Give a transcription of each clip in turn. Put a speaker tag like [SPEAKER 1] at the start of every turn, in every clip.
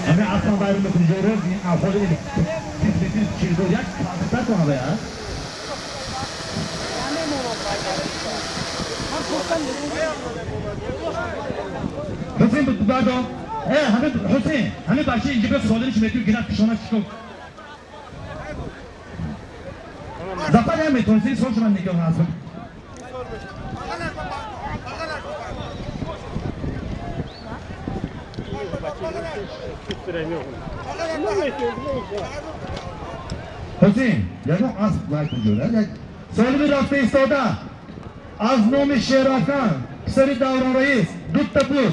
[SPEAKER 1] همه اصلا باید میکنی این افراد تکنیکی چیزو یک کارتر کنه باید حسین بردم همه حسین همه بچه اینجا به سوالش میکنی گرفت کشانه چیکو زفر هم میتونستی سوالش من نگاه هست حسین یکم اسب لایک جوره سالمی رفته ایستاده از نام شیرافکن پسری دوران رئیس دوتا بوز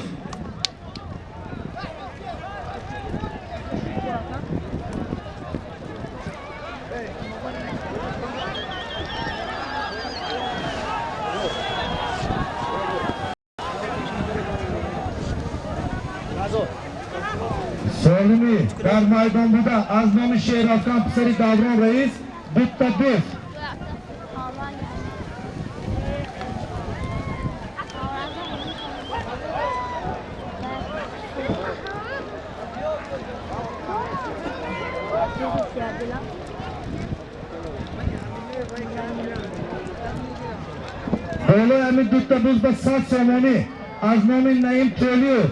[SPEAKER 1] سالمی در میدان بوده از نام شیرافکن پسری دوران رئیس دوتا بوز بالای همین دوتا بوز به 100 سومانی از نام نعیم تولیوف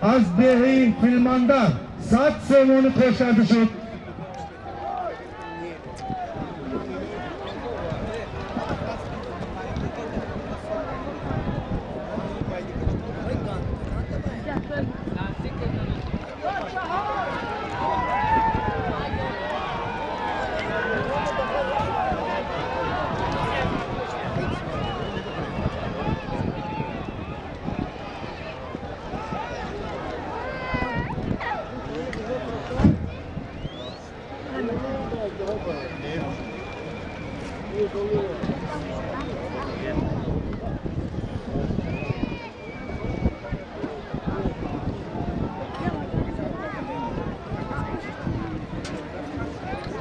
[SPEAKER 1] از دهی فیلماندان 100 سومانی خوشنده شد.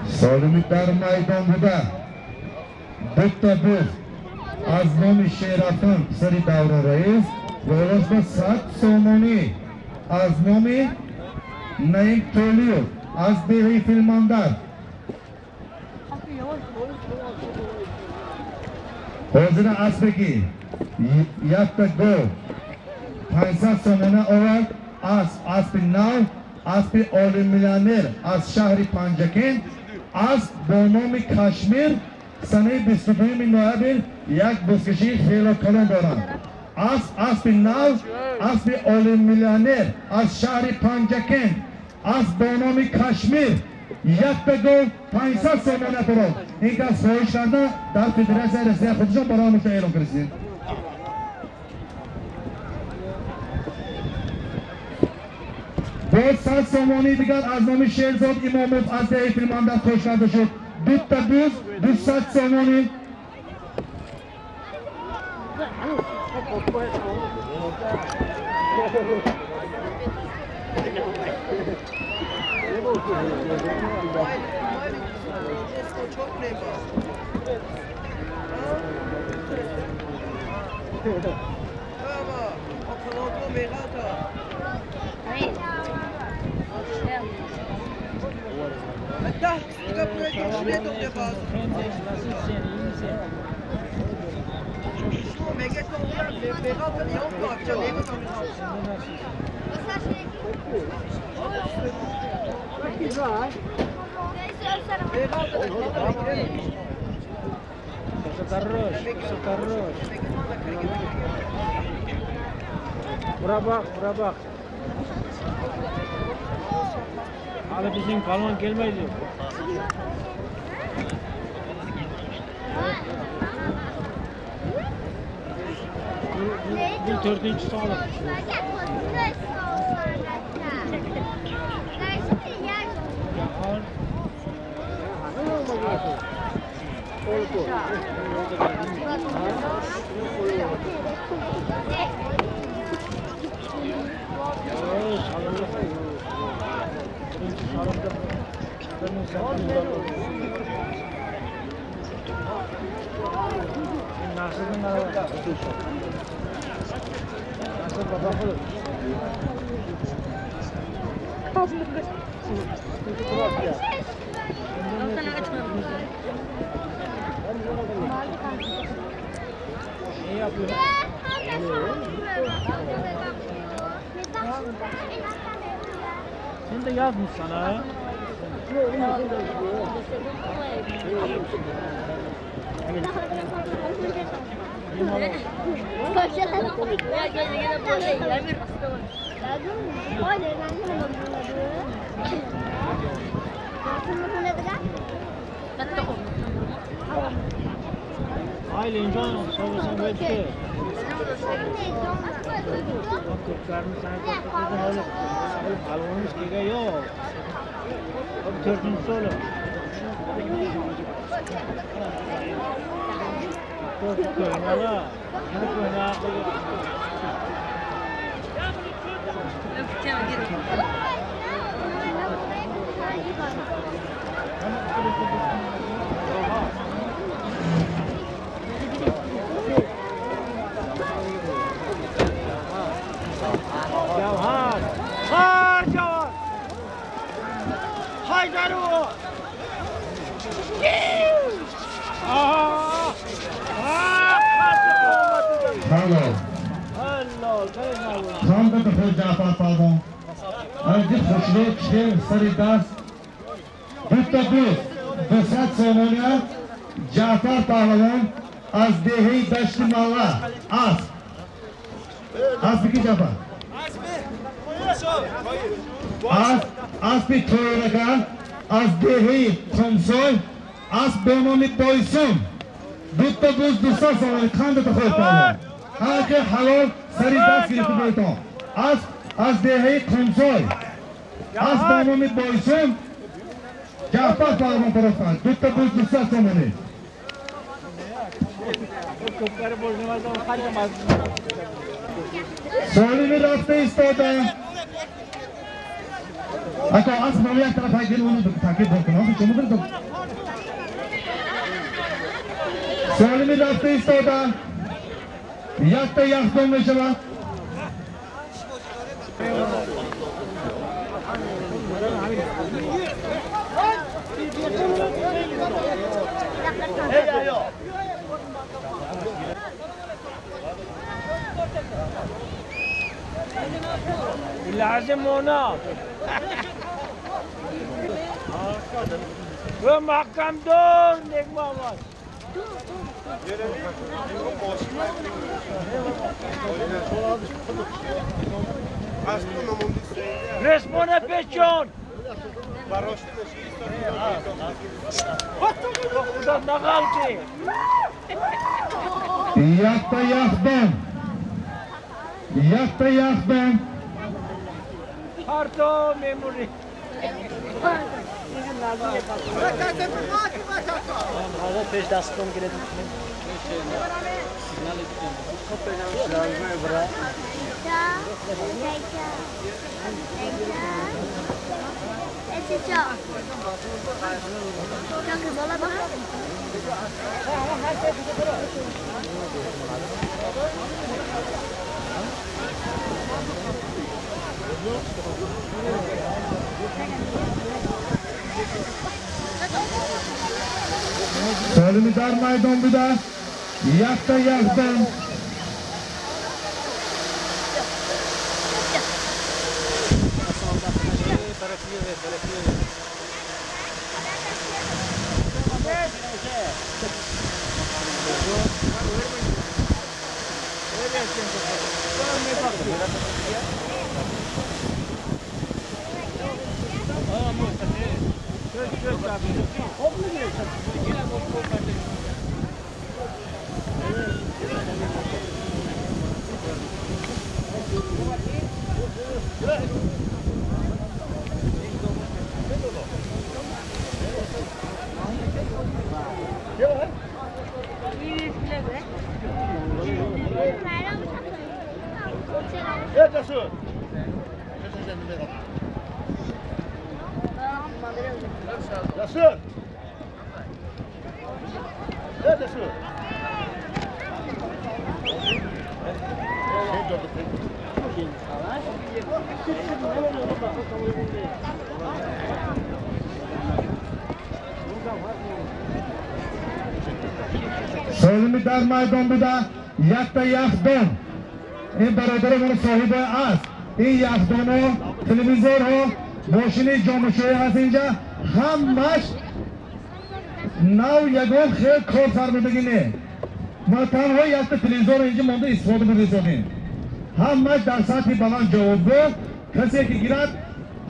[SPEAKER 1] سالمی در میدان بوده دوتا بوز از نام شیرافکن پسری دوران رئیس بالاش به 100 سومانی از نام نعیم تولیوف از دهی فیلماندر حاضر اسبی که یک تا گو 500 سومانه آورد از اسب نو اسب عالی میلیونر از شهر پنجکند از با نام کشمیر سنه 22 نوامبر یک بزکشی خیلی کلان دارند. از اسب نو اسب عالی میلیونر از شهر پنجکند از با نام کشمیر یک تا گو 500 سومانه برد. این که خواهش کرده در فدراسیون روسیه خودشان برای مشت اعلام کردید. باز 100 سومانی دیگر از نام شیرزاد اماموف از دهی فیلماندر خوش کرده شد. دو تا بوز 200 سومانی.
[SPEAKER 2] Сатаррош. Bura bak, bura bak. Hali bizim palon gelmeydi. Bu dördüncü sağlık. Sen de yazmış sana. Ailen soğusun belki. Palonimiz kelgan yo'q. To'rtinchisi o'lim. Javhar! Har Javhar! Haydaru!
[SPEAKER 1] Ханда хел Ҷаъфар палвон. Арди хушрӯ чел сари даст. Дута буз 200 сомония Ҷаъфар паҳлавон аз деҳаи Дашти Малла. Асп. Аспи ки Ҷаъфар? Асп, аспи Тоирака аз деҳаи Қумсой, асп бо номи Бойсун. Дута буз 200 сомония қанда хел паҳлавон. Ҳар ки ҳалол сари даст гирифта бойтон. Асп аз деҳаи Қумсой. Асп бо номи Бойсун. Ҷаъфар паҳлавон тарафдан. Дута буз 200 сомонӣ. Солими рафта истода. Ако асп номи як тараф ҳайгир уну такиб бокунам. Чому бирдам? Солими рафта истода. Якта яхдон мешавад.
[SPEAKER 2] لازم ہونا وہ محکم دور نیک بابا رسمون پیچون خدا نغالتی
[SPEAKER 1] Якта яхдон. Якта яхдон.
[SPEAKER 2] Harto memuri.
[SPEAKER 1] Солими дар майдон буда. Якта яхдон. Солими дар майдон буда якта яхдон. Ин бародарамон соҳиби аст. Ин яхдонҳо, телевизорҳо, мошини ҷомашӯӣ ҳаст инҷа. Ҳамаш нав ягон хел кор фармудагӣ не. Ма танҳо якта телевизорро инҷа монда истифода бурдисодем. Ҳамаш дар сатҳи баланд ҷавобгӯ. Касе ки гирад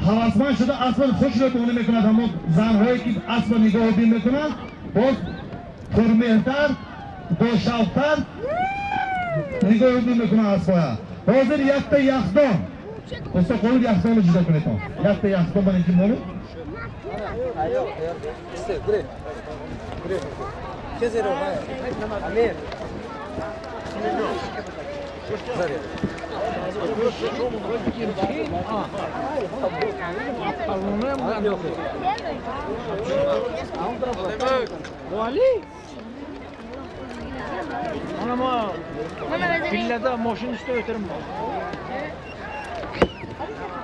[SPEAKER 1] ҳавасманд шуда аспро хушро донӣ мекунад. Ҳамон занҳое ки аспро нигоҳубин мекунанд, боз пурмеҳтар, бошавқтар нигоҳубин мекунанд аспоя. Ҳозир якта яхдон. Усто қовуд яхдонро ҷудо кунедон. Якта яхдон бар инки молу.
[SPEAKER 2] Mana villada mashina ustida o'tiribman.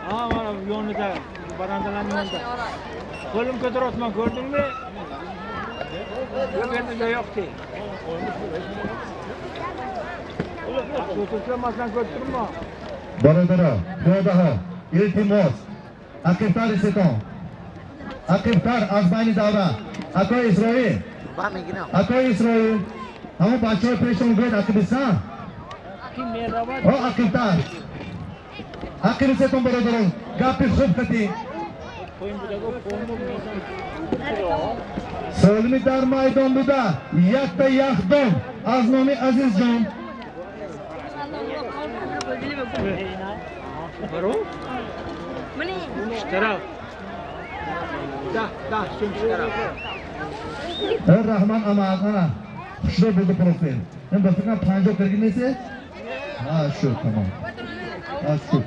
[SPEAKER 2] Ha, mana yonida, barandalarning yonida. Qo'lim ko'taryapman, ko'rdingmi? Yo'q, endi joy yo'q de. O'tirmasdan ko'rib turma.
[SPEAKER 1] Бародаро, пиёдаҳо, илтимос, ақибтар истетон. Ақибтар аз байни давра. Акои Исроил. Акои Исроил. Ҳамон бачаҳои пештон гӯед ақибисан. О, ақибтар. Ақибисетон бародарон, гапи хуб катӣ. Солими дар майдон буда якта яхдон аз номи Азизҷон. Раҳман амад, ана хушро бурда профил. Ин ба фикрам 50 кирги несед? Ҳа, шуд, тамом. Ҳа, шуд.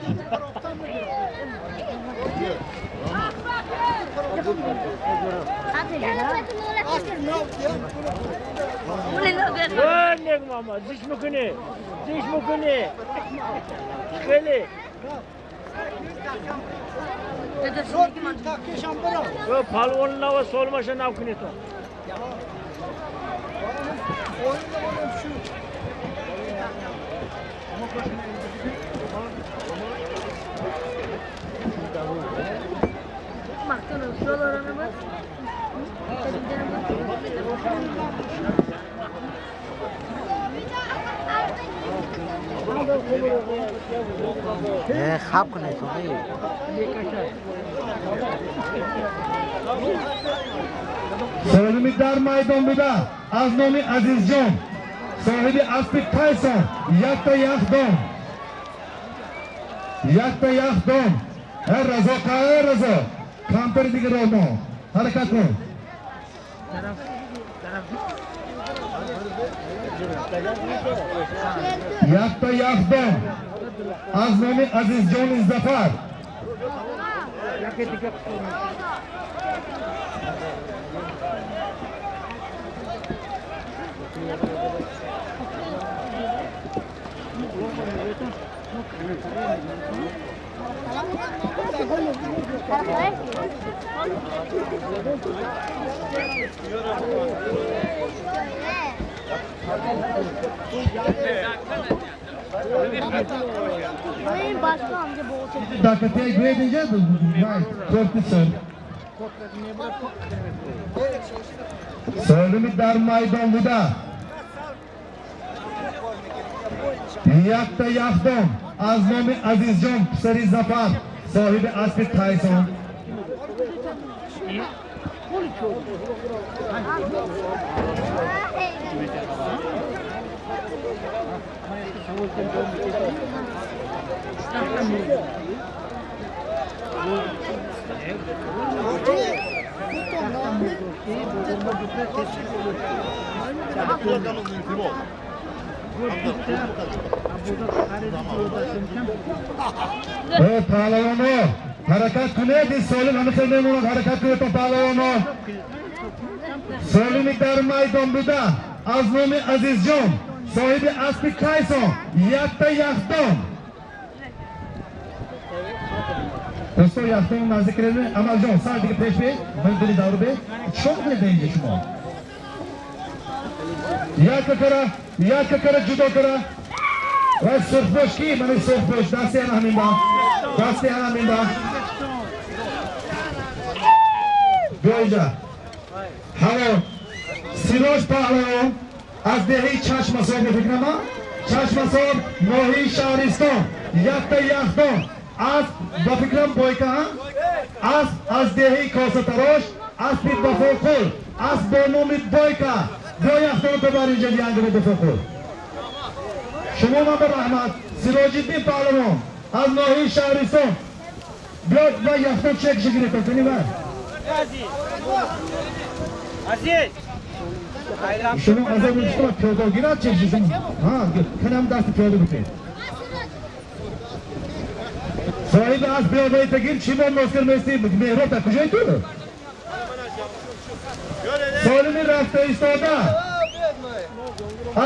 [SPEAKER 2] Зиш мекунӣ, зиш мекунӣ. Хеле. Палвон нава солмаша нав кунед.
[SPEAKER 3] Хаб кунед.
[SPEAKER 1] Солими дар майдон буда аз номи Азизҷон, соҳиби аспи Тайсон, якта яхдон. Якта яхдон. Ҳар Разо, ҳар Разо. Камтари дигар роҳ ҳаракат кун. Якта яхдон аз номи Азизҷони Зафар. Dakika гӯед инҷа корти сир. Солими дар майдон буда Якта яхдон аз номи Азизҷон писари Зафар соҳиби аспи Тайсон. Паҳлавоно ҳаракат кунед, ин солим ҳама хел мемонад. Ҳаракат кунед то паҳлавоно. Солими дар майдон буда аз номи Азизҷон соҳиби аспи Тайсон якта яхдон. Дӯсто, яхдон наздик кунед. Амалҷон, сар дига пеш бе, ман дили давр бе. Чӣ мекунед инҷа шумо? Якка кара ҷудо кара. Ва сурхпӯш ки? Мани сурхпӯш, дасти ана ҳамин ба. Дасти ана ҳамин ба. Биё инҷа. Ҳало, Сироҷ паҳлавон аз деҳаи Чашмасор мефикрам, Чашмасор, ноҳияи Шаҳристон, якта яхдон. Асп ба фикрам бойка, асп аз деҳаи Косатарош, аспи Бафоқул, асп бо номи Бойка. Биё яхдоно то бар инҷа диянга Бафоқул. Шумо ман ба раҳмат. Сироҷиддин паҳлавон аз ноҳияи Шаҳристон. Биё ва яхдон чекши гирифта кунӣ ва. Шумо азоб мешуд пиёда гирад чекши шумо. Ҳа, канам дасти пиёда бикунед. Соҳиби асп биёдаи тагир чӣ мо носкар местӣ? Меҳроб дар куҷои ту? Солими рафта истода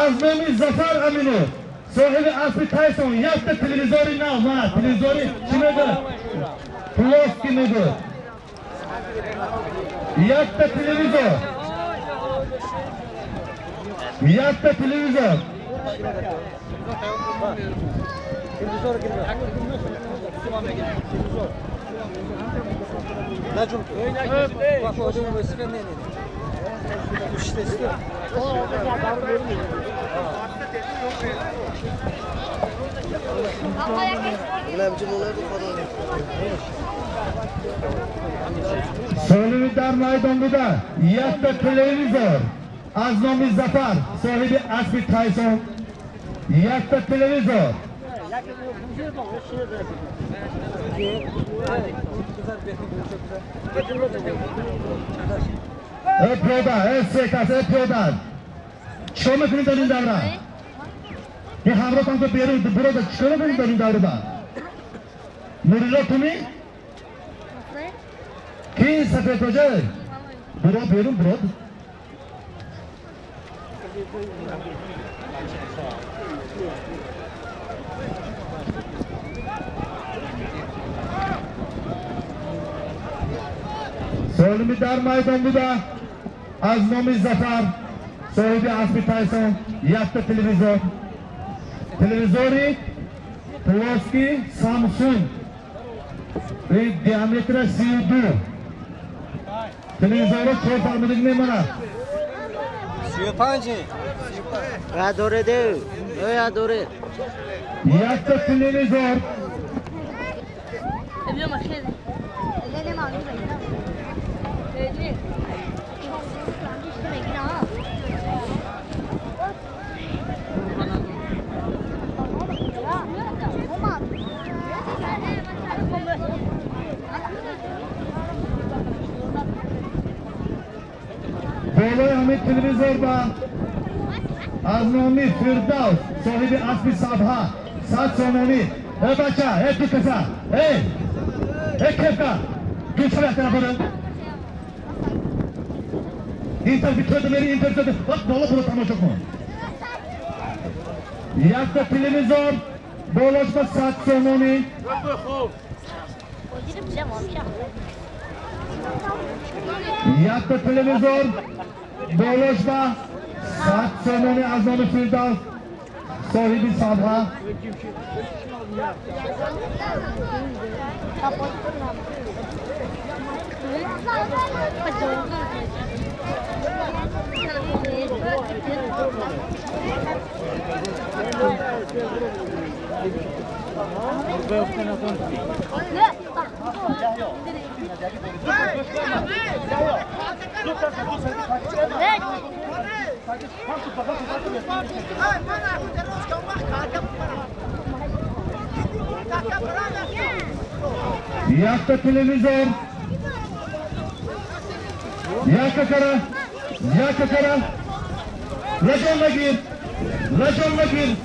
[SPEAKER 1] аз номи Зафар Аминов соҳиби аспи Тайсон якта телевизори нав. Ма телевизори чӣ мегӯяд? Плоский мегӯяд. Якта телевизор. Якта телевизор. Солими дар майдон буда якта телевизор аз номи Зафар соҳиби аспи Тайсон. Якта телевизор. Э пиёда, э се кас, э пиёда. Чикор мекунед дар ин давра? Ин ҳамроҳтон ко берун бирода, чикор мекунед дар ин давра? Нурилло туми? Ки сафедтоҷа? Биро берун, биро. Солими дар майдон буда аз номи Зафар соҳиби аспи Тайсон якта телевизор. Телевизори плоский Самсунг. Диаметра 32. Телевизорро чор фармудик мемонад.
[SPEAKER 3] 35. Ядоре де. Ядоре.
[SPEAKER 1] Якта телевизор. Болои ҳамин телевизор ба аз номи Фирдавс соҳиби аспи Сабҳа 100 сомонӣ. Э бача, э ду каса, э э кепка, гӯшро як тараф бара. Ин тарафи тӯда мери, ин тарафи тӯда. Вақт боло буро тамошо кун. Якта телевизор болош ба 100 сомонӣ. Якта телевизор болош ба 100 сомонӣ аз номи Фирдавс соҳиби Сабҳа. Якта телевизор. Якта кара. Якта кара. Лаҷон нагир. Лаҷон нагир.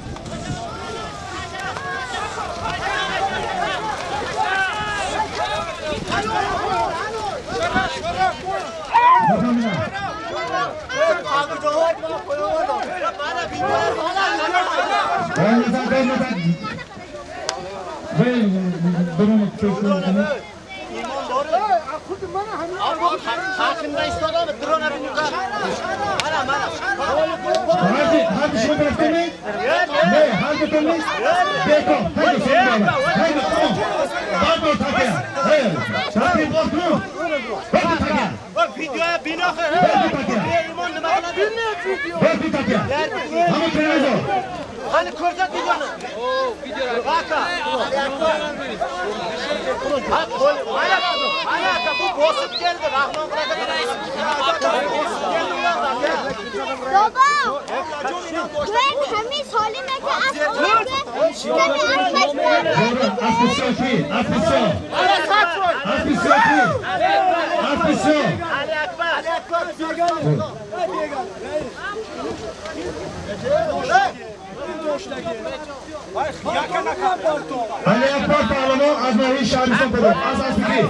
[SPEAKER 1] علی اکبر پهلوان از ناحیه شهرستان بود از اسبی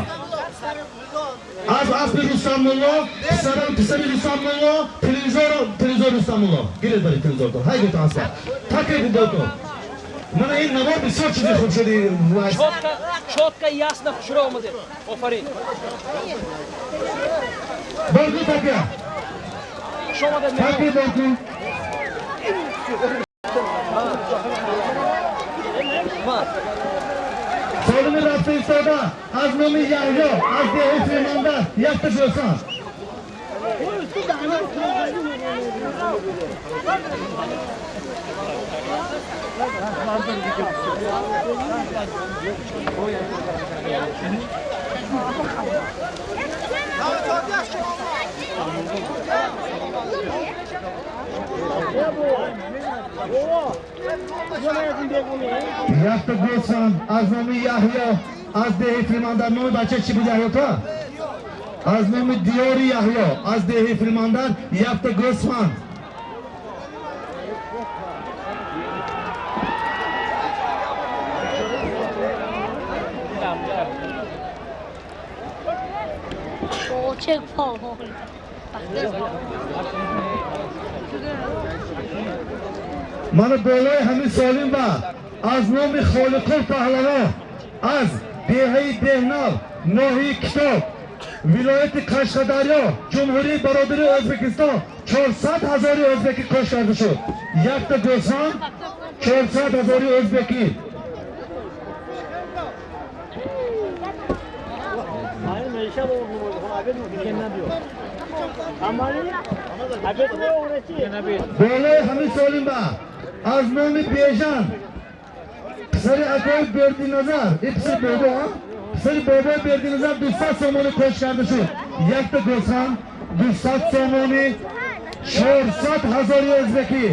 [SPEAKER 1] از اسب رستم ملا پسرم پسر رستم ملا تلویزیون رستم ملا گیرید برای تلویزیون تو های گفت اصلا تکریب بود تو من این نوار بسیار چیزی خوب شدی
[SPEAKER 4] чётко ясно хушро омаде офарин
[SPEAKER 1] برگو تکیه تکیه برگو سالم رفته ایستاده از نام یحیی از ده فرمانده یک تا جوسان یک تا گوسان از نام یحیی از ده فرماندار نام بچه چی بود یحیی تا؟ از نام دیار یحیی از ده فرماندار یک تا گوسفند من بالای همین سالیم و از نام خالقul پهلوان از деҳаи Деҳнав ноҳияи Китоб вилояти Қашқадарё ҷумҳурии бародари Ӯзбекистон 400 ҳазори ӯзбекӣ кош карда шуд. Якта гӯсфанд 400 ҳазори ӯзбекӣ. Болои ҳамин солим ба аз номи Бежан писари акои Бердиназар и писари бобо писари бобои Бердиназар 200 сомонӣ кош карда шуд. Якта гӯсфанд 200 сомонӣ 400 ҳазори ӯзбекӣ.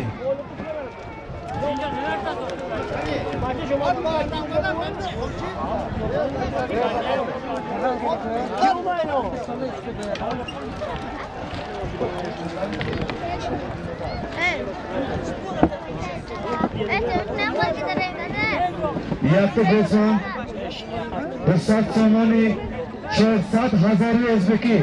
[SPEAKER 1] Якта гӯсфанд 200 сомонӣ 400 ҳазори ӯзбекӣ.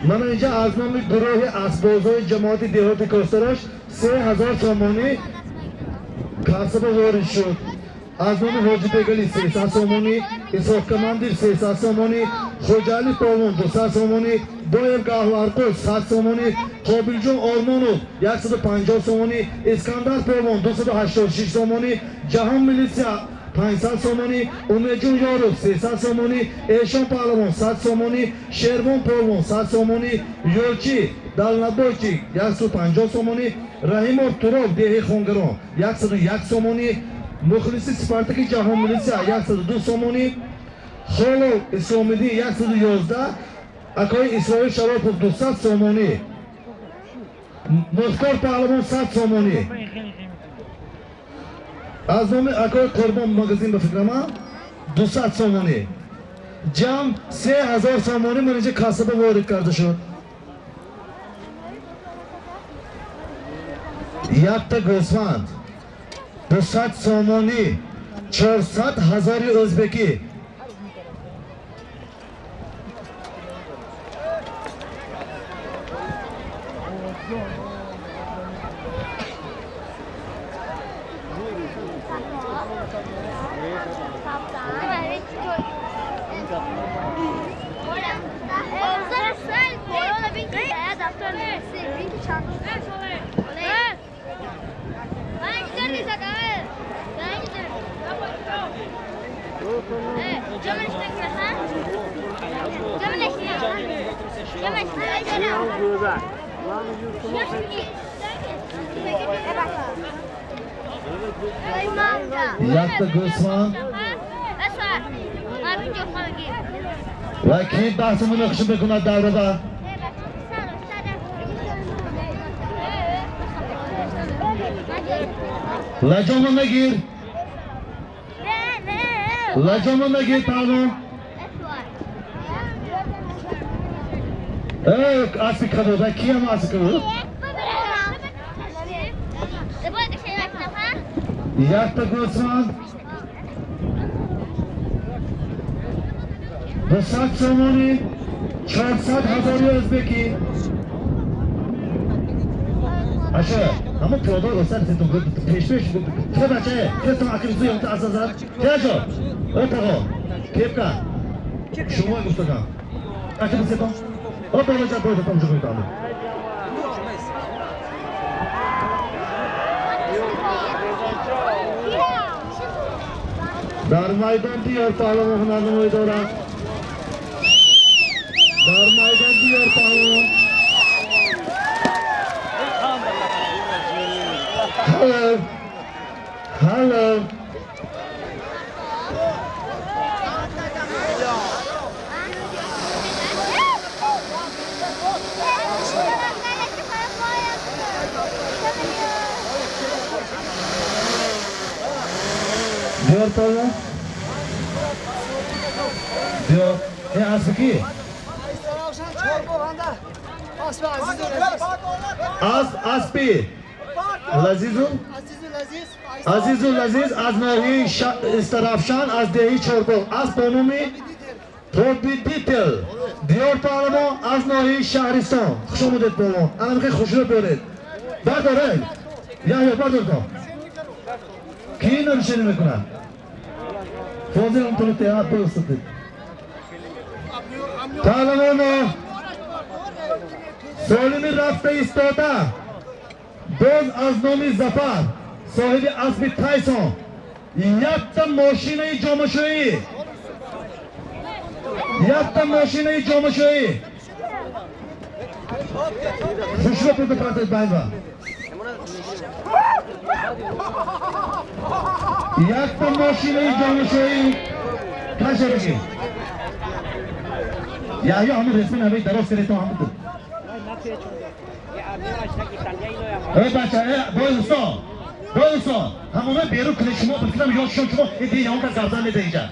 [SPEAKER 1] Мана инҷа аз номи гурӯҳи асбозҳои ҷамоати деҳоти Костарош 3000 сомонӣ касба ворид шуд. Аз номи Ҳоҷи Бегали 300 сомонӣ, Исҳоқ Командир 300 сомонӣ, Хоҷаали Полвон 200 сомонӣ, Боев Гаҳварқул 100 сомонӣ, Қобилҷон Ормонов 150 сомонӣ, Искандар Полвон 286 сомонӣ, Ҷаҳон милитсия 500 сомонӣ, Умедҷон Ёров 300 сомонӣ, Эшон Паҳлавон 100 сомонӣ, Шервон Полвон 100 сомонӣ, Ёлчи Далнабойчик 150 сомонӣ, Раҳимов Туров деҳи Хонгарон 101 сомонӣ, Мухлиси Спартаки Ҷаҳон милитсия 102 сомонӣ, Холов Исломиддин 111, акои Исроил Шаропов 200 сомонӣ, Мухтор Паҳлавон 100 сомонӣ. Аз номи акои Қурбон магазин ба фикрама 200 сомонӣ. Ҷамъ 3000 сомонӣ ман инҷа касаба ворид карда шуд. Якта гӯсфанд 200 сомонӣ, 400 ҳазори ӯзбекӣ. Якта гӯсфанд ва ки баҳсу муноқиша мекунад даврада? Лаҷома нагир, лаҷома нагир паҳлавон. Аспи кабуд, киам аспи кабуд? Якта гӯсфанд 200 сомонӣ, 400 ҳазори ӯзбекӣ. Аша, ҳама пиёда ростан сетон пешпеш те бача, тестон акризу ёнта асазад. Теҷо, о тағо, кепка. Шумо гуфтагам. Аша бисетон. О бача бойда тамошо кунед. Дар майдон Диёр паҳлавон ҳунарнамоӣ дорад. Дар майдон Диёр паҳлавон. Hello. Hello. Диёр паҳлавон. Диёр, ин асби ки? Аспи Лазизу Азизу Лазиз аз ноҳияи Истарафшан аз деҳи Чорбоғ, асп бо номи Победител. Диёр паҳлавон аз ноҳияи Шаҳристон. Хуш омадед паҳлавон. Ана михоҳед хушро биёред. Бардоред. Яҳё бардорто. Ки нарушение мекунад? Фозил Антонов теа бистед. Паҳлавоно солими рафта истода боз аз номи Зафар соҳиби аспи Тайсон якта мошинаи ҷомашӯӣ, якта мошинаи ҷомашӯӣ. Хушро пурда партед байва. Якта мошинаи ҷомашӯӣ каша бигӣ. Яҳё ҳамун ресми навӣ дароз кардед то ҳамун. Эй бача, эй бой усто, бой усто, ҳамона берун кунед шумо, бикунам ё шумо, ин ягон кас гап зан меда инҷа.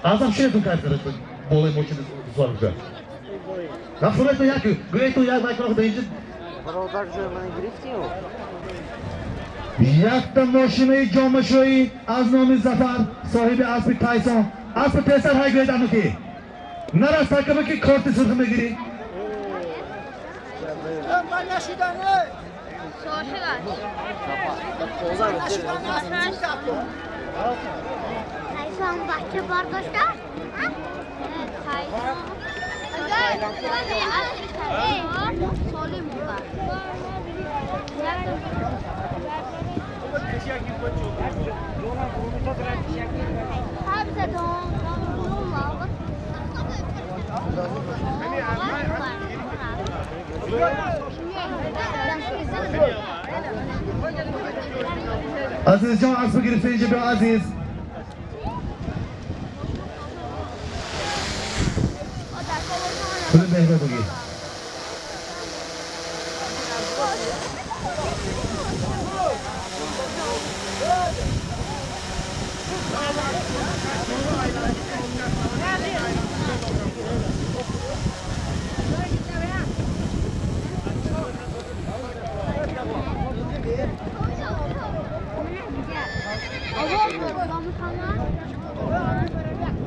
[SPEAKER 1] Азам шинетон кайф кард болои мошини суар куҷа. Рафтуретон як, гӯетон як вай кунад инҷа. Якта мошинаи ҷомашӯӣ аз номи Зафар соҳиби аспи Тайсон. Аспи песар ҳай гӯед ану ки. Нарас акаба ки корти сурх мегирӣ. Азизҷон, асп гирифта инҷа биё, Азиз. Пули меҳро бигир.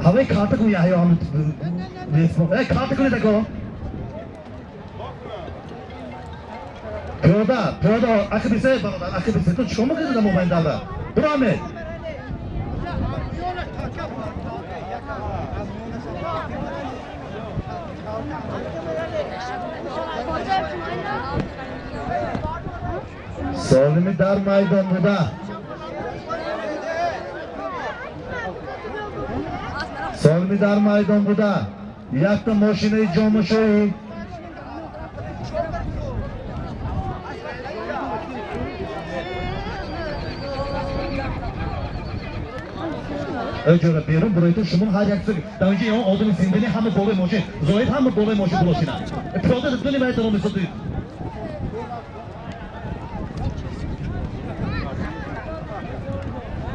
[SPEAKER 1] ҳаваи карта кун, Яҳё, карта кунед ако. Пиёда, пиёда, ақиб бисе, бародар, ақиб бисе. Ту чикор мекунӣ дар мобайни давра? Биро, Амед. Солими дар майдон буда. Солими дар майдон буда. Якта мошинаи ҷомашӯӣ. Ҷора, берун буроитон шумо ҳар як дар инҷа он одами зиндани ҳама болои мошин, зоҳид ҳама болои мошин булошина. Пиёда дуни майдон месоди.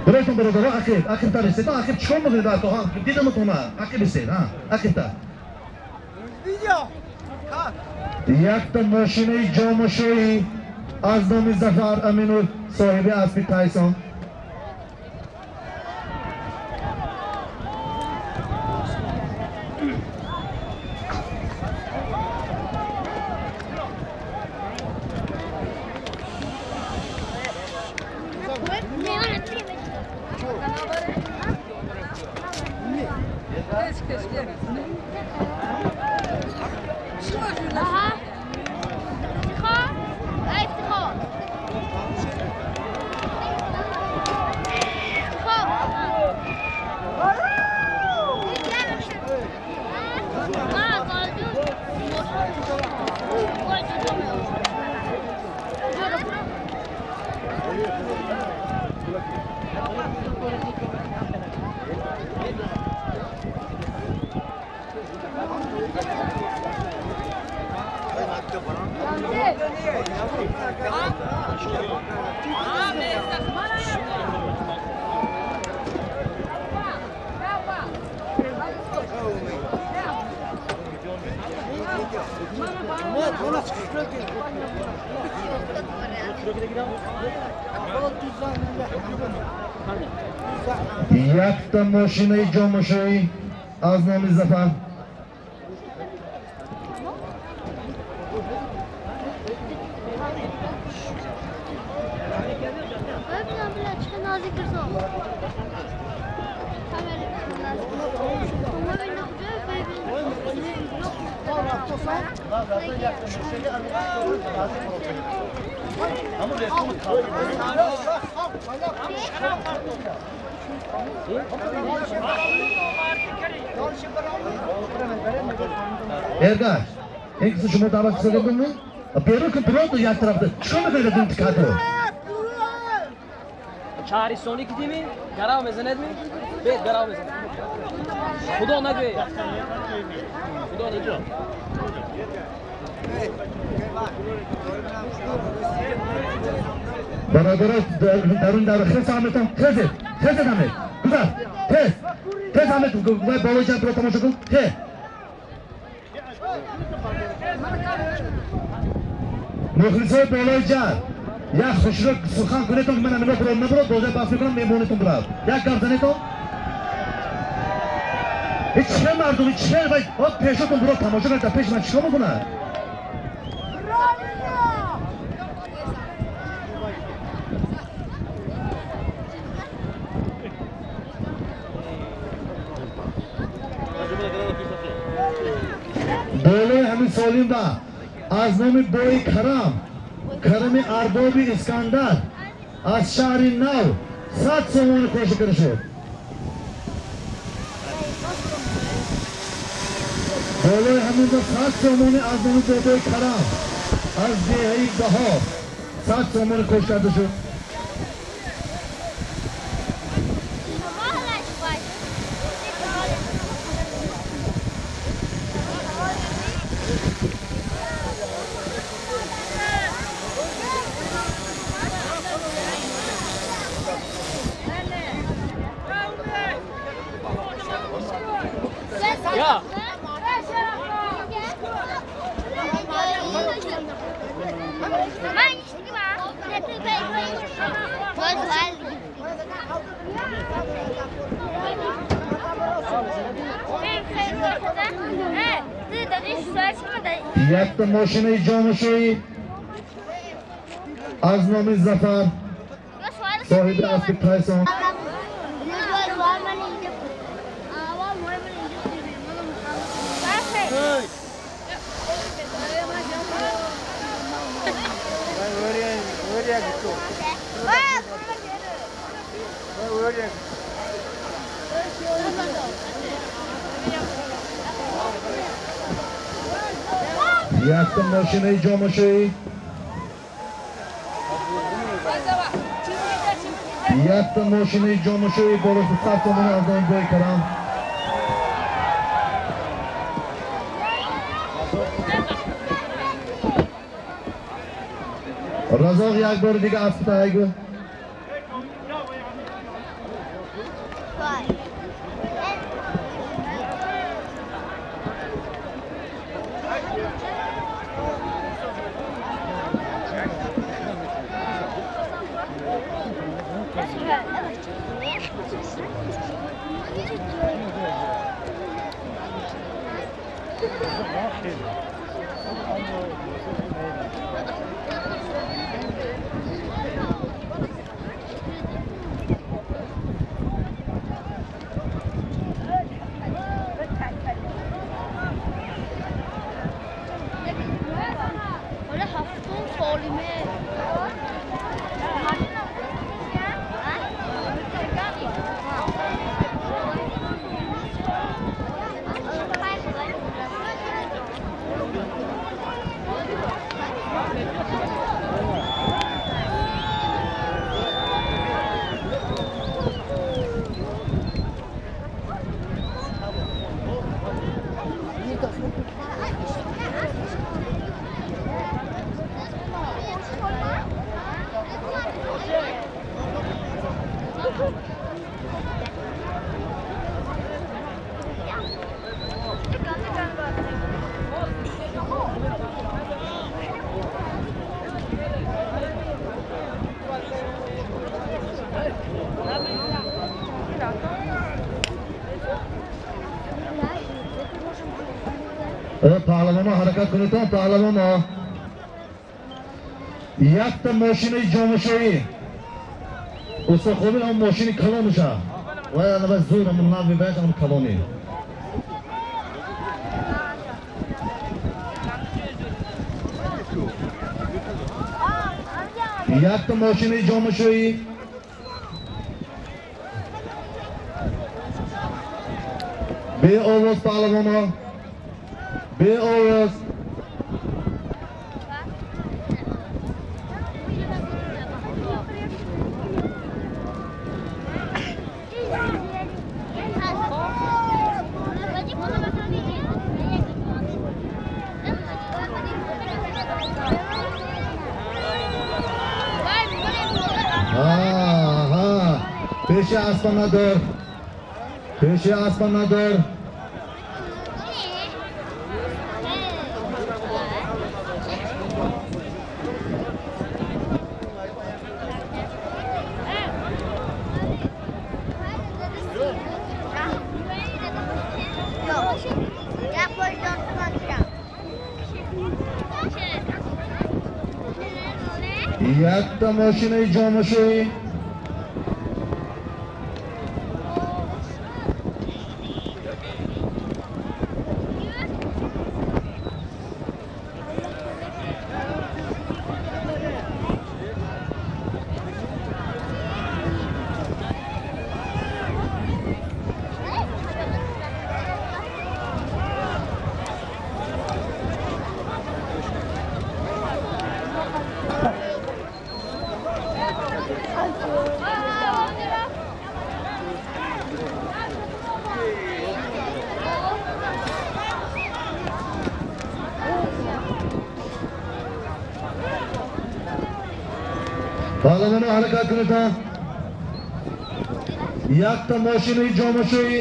[SPEAKER 1] Буроитон, бародаро, ақиб, ақибтар истед, ақиб чикор мекунед ако? Дидаматона, ақиб истед, ақибтар. Якта мошинаи ҷомашӯӣ аз номи Зафар Аминов, соҳиби аспи Тайсон. Якта мошинаи ҷомашӯӣ аз номи Зафар. Эргаш, ин киси шумо даъват кардагумми? Берун кун, бироду як тарафда. Чикор мекунед дун тикату?
[SPEAKER 4] Шаҳристонӣ ки дими? Гарав мезанед ми? Бед гарав мезанед. Худо нагӯед. Худо нагӯед.
[SPEAKER 1] Бародаро, дарун давра хез ҳаметон, хезед, хезед ҳамед. Гузар, хез. Хез ҳамед, вай болои ҷанг биро тамошо кун. Хез. Мухлисои болои ҷанг, як хушро сухан кунетон, ки ман амино бирод набирод, боза баҳс мекунам, мемонетон бирав. Як гап занетон. Чӣ мардуми чӣ пешотон буро тамошо кунед, дар пеши ман чикор мекунад? Болои ҳамин солим ба аз номи бои Карам, Карами Арбоби Искандар аз шаҳри Нав 100 сомонӣ коши карда шуд. Болои ҳамин ба 100 сомонӣ аз номи бобои Карам аз деҳаи Баҳор 100 сомонӣ кош карда шуд. Якта мошинаи ҷомашӯӣ аз номи Зафар, соҳиби аспи Тайсон. Якта мошинаи ҷомашӯӣ, якта мошинаи ҷомашӯӣ болои 100 сомонӣ аз номи бои Карам. Разоқ як бори дига аспита айгӯ. Паҳлавонҳо ҳаракат кунед, паҳлавонҳо. Якта мошинаи ҷомашӯӣ. Устод Қобил он мошини калонуша. Вай ана зур ҳамон нави вай ҳамон калони. Якта мошинаи ҷомашӯӣ. Беовоз паҳлавонҳо. Беовоз. Пеши аспа надор. Пеши аспа надор. Якта мошинаи ҷомашӯӣ. Паҳлавоно ҳаракат кунед. Якта мошинаи ҷомашӯӣ.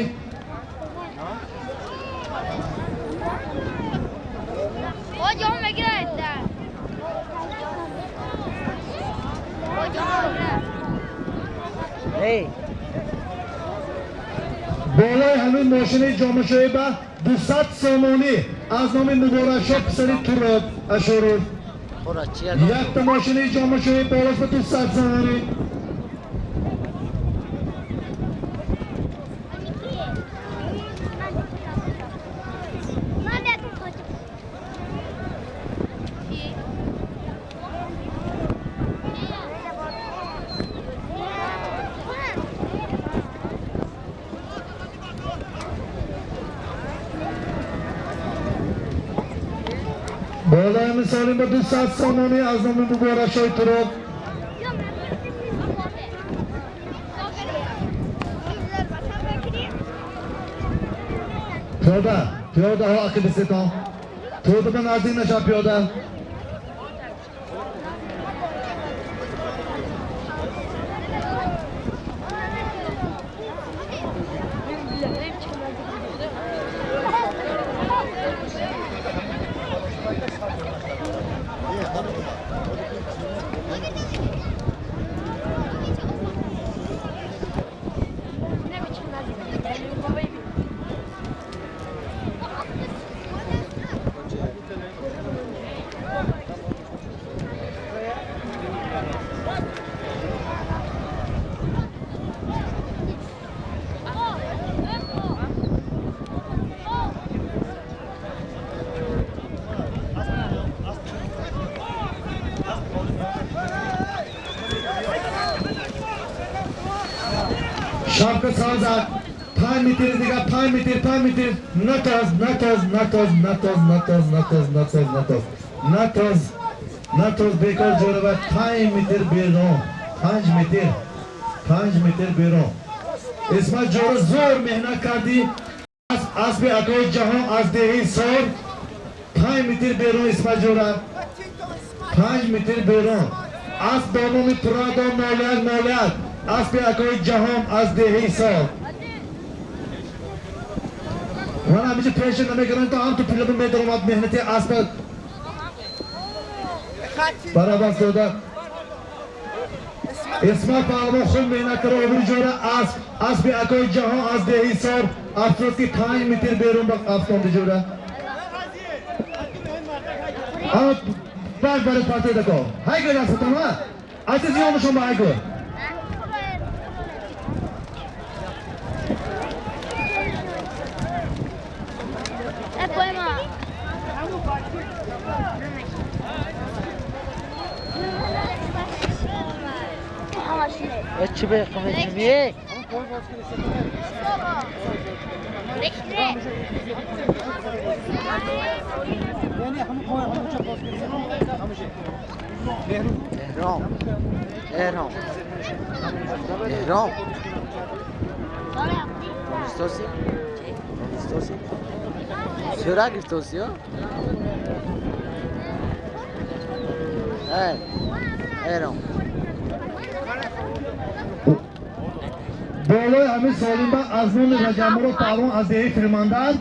[SPEAKER 1] Болои ҳамин мошинаи ҷомашӯӣ ба 200 сомонӣ аз номи Муборакшоҳ писари Туроб Ашуров. Якта мошинаи ҷомашӯӣ болош ба 200 сомонӣ. Болои мисолим ба 200 сомонӣ аз номи Муборакшоҳи Туроб. Пиёда, пиёдаҳо ақибисетон. Тӯда ба наздик нашав пиёда. Шапка сазад. 5 метр дига, 5 метр, 5 метр. Натоз, натоз, натоз, натоз, натоз, натоз, натоз, натоз. Натоз, натоз бекор ҷорава 5 метр берун. 5 метр. 5 метр берун. Исмат ҷора зор меҳнат кардӣ. Асби акои ҷаҳон аз деҳи Сор. 5 метр берун Исмат ҷора. 5 метр берун. Асб ба номи Турадо молият молият. Асби акои ҷаҳон аз деҳи Сор. Ман ҳамиша пеша намекунам то ҳам ту пилаба медаромад меҳнати асба барабар дода. Исмат паҳлавон хуб меҳнат кард, обри ҷора асб, асби акои ҷаҳон аз деҳи Сор. Афсӯс ки 5 метр берун ба афтонди ҷора. Ама бак бари партидако. Ҳай гӯ дастатон ҳа? Айта зиёнашон ба ҳай гӯ.
[SPEAKER 3] چی به خمه تهران تهران تهران دونستوسی دونستوسی چرا گرفتوسی ها؟ تهران
[SPEAKER 1] болои ҳамин солимба аз номи Раҷабмурод паҳлавон аз деҳаи Фирмандар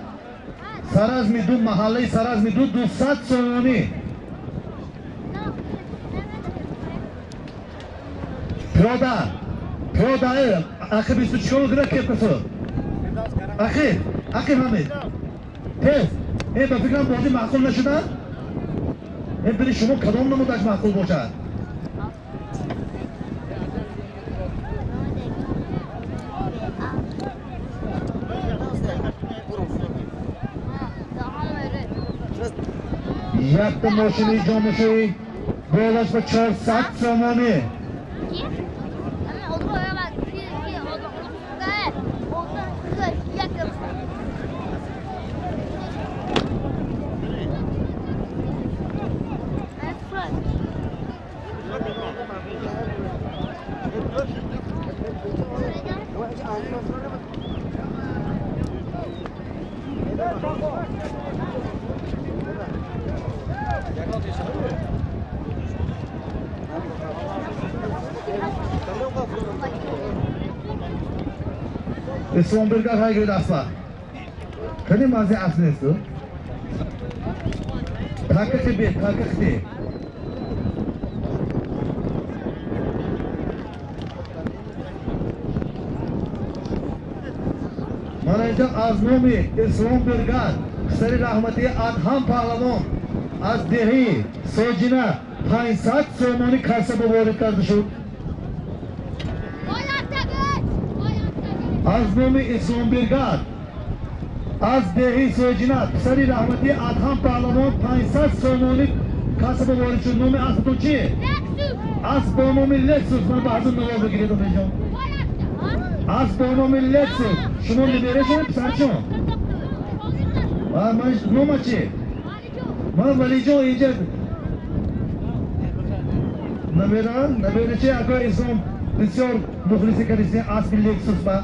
[SPEAKER 1] Саразми ду маҳаллаи Саразми ду 200 сомонӣ. Пиёда, пиёда, ақиб бисту чор гира кепкасу. Ақиб, ақиб ҳамид. Тез. Ба фикрам бозӣ маъқул нашуда? Бири шумо кадом намудаш маъқул бошад? Якта мошини ҷомашӯӣ болаш ба 400 сомонӣ. Исломбергар ҳайгирид асла. Кани мази асл несту? Такихи бе, такихи. Мана инҷа аз номи Исломбергар писари раҳматии Адҳам паҳлавон аз деҳи Соҷина 500 сомонӣ касаба ворид карда шуд. Аз номи Исломбергар аз деҳи Соҷина писари раҳматии Адҳам паҳлавон 500 сомонӣ касаба ворид шуд. Номи аспатон чи? Асп бо номи Лексус. Ман ба ҳазун наво бигиред омеҷон. Асп бо номи Лексус. Шумо наберешон писарчон? Нома чи? Ман Валиҷон инҷа набера, наберачи акои Ислом бисёр мухлиси кардисен аспи Лексус ба.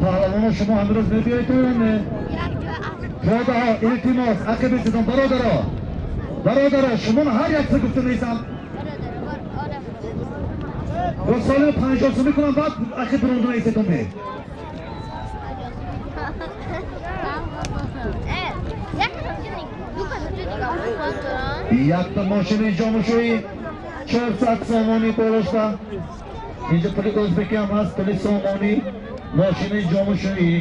[SPEAKER 1] Паҳлавоно шумо ҳамрӯз мебиёед не? Подаҳо илтимос ақибиситон бародаро. Бародаро шумо ҳар якса гуфта меистам. Бо соли 50 сомӣ кунам баъд ақиб биронду наистетон ме. Якта мошини ҷомушӯӣ 400 сомонӣ болошта. Инҷа пули ӯзбекӣ ҳам ҳаст, пули сомонӣ. Мошини ҷомушӯӣ.